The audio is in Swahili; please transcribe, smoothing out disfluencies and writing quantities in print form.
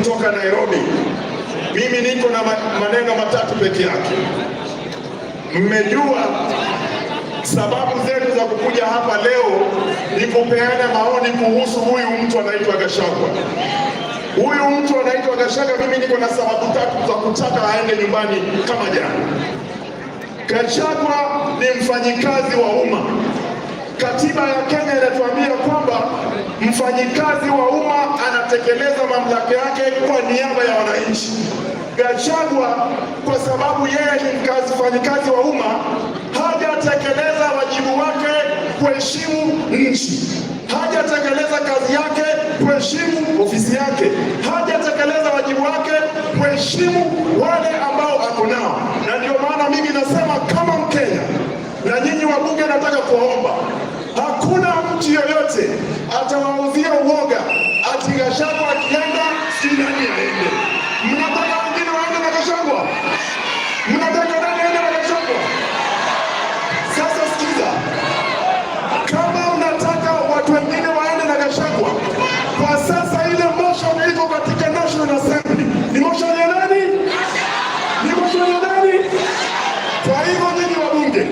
kutoka Nairobi. Mimi niko na maneno matatu peke yake. Mmejua sababu zetu za kukuja hapa leo ni kupeana maoni kuhusu huyu mtu anaitwa Gachagua. Huyu mtu anaitwa Gachagua, mimi niko na sababu tatu za kutaka aende nyumbani kama jana. Gachagua ni mfanyikazi wa umma. Katiba ya Kenya inatuambia kwamba mfanyikazi wa umma anatekeleza mamlaka yake kwa niaba ya wananchi. Gachagua, kwa sababu yeye ni mfanyikazi wa umma, hajatekeleza wajibu wake kuheshimu nchi, hajatekeleza kazi yake kuheshimu ofisi yake, hajatekeleza wajibu wake kuheshimu wale ambao ako nao, na ndio maana mimi nasema kama Mkenya na nyinyi wabunge, nataka kuwaomba, hakuna mtu yoyote atawauzia uoga ati Gachagua akienda si nani aende. Mnataka wengine waende na Gachagua? Mnataka nani aende na Gachagua? Sasa sikiza, kama mnataka watu wengine waende na Gachagua, kwa sasa ile motion iko katika National Assembly. Ni motion ya nani? Ni motion ya nani? Kwa hivyo nyinyi wabunge,